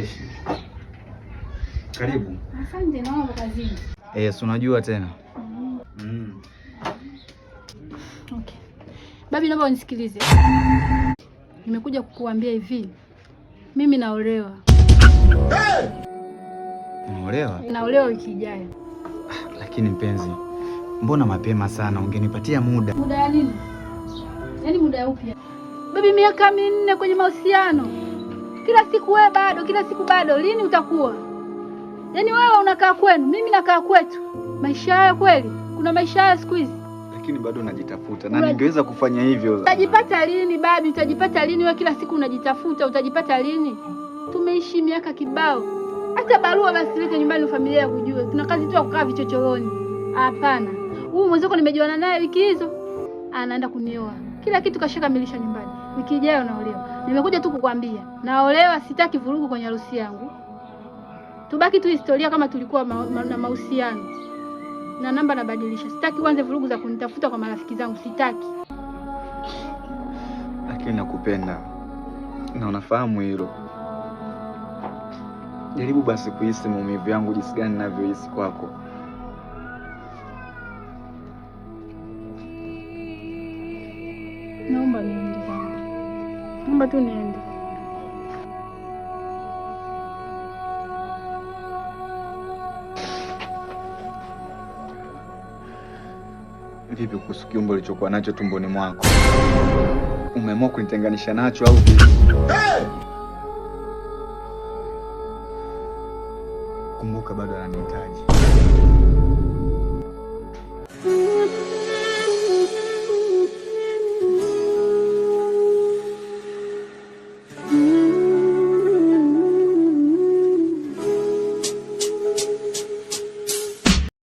Fresh. Karibu. Asante, naona uko kazini. Eh, si unajua tena. Mm. Okay. Babi, naomba unisikilize. Nimekuja kukuambia hivi. Mimi naolewa. Unaolewa? Naolewa wiki ijayo. Lakini mpenzi, mbona mapema sana? Ungenipatia muda. Muda ya nini? Yaani muda upi? Babi, miaka 4 kwenye mahusiano. Kila siku wewe bado, kila siku bado. Lini utakuwa? Yaani wewe unakaa kwenu, mimi nakaa kwetu. Maisha haya kweli? Kuna maisha haya siku hizi? Lakini bado najitafuta na ningeweza kufanya hivyo. Utajipata lini babi? Utajipata lini? Wewe kila siku unajitafuta, utajipata lini? Tumeishi miaka kibao. Hata barua basi lete nyumbani familia ya kujue. Tuna kazi tu ya kukaa vichochoroni. Hapana. Huyu mwenzako nimejuana naye wiki hizo, anaenda kunioa. Kila kitu kashakamilisha nyumbani. Wiki ijayo naolewa. Nimekuja tu kukwambia, naolewa, sitaki vurugu kwenye harusi yangu. Tubaki tu historia kama tulikuwa na mahusiano. Na namba nabadilisha. Sitaki uanze vurugu za kunitafuta kwa marafiki zangu, sitaki. Lakini nakupenda na unafahamu hilo. Jaribu basi kuhisi maumivu yangu jinsi gani ninavyohisi kwako. Naomba niende zangu. Naomba tu niende. Vipi kuhusu kiumbe ulichokuwa nacho tumboni mwako? Umeamua kunitenganisha nacho au vipi? Kumbuka bado ananihitaji.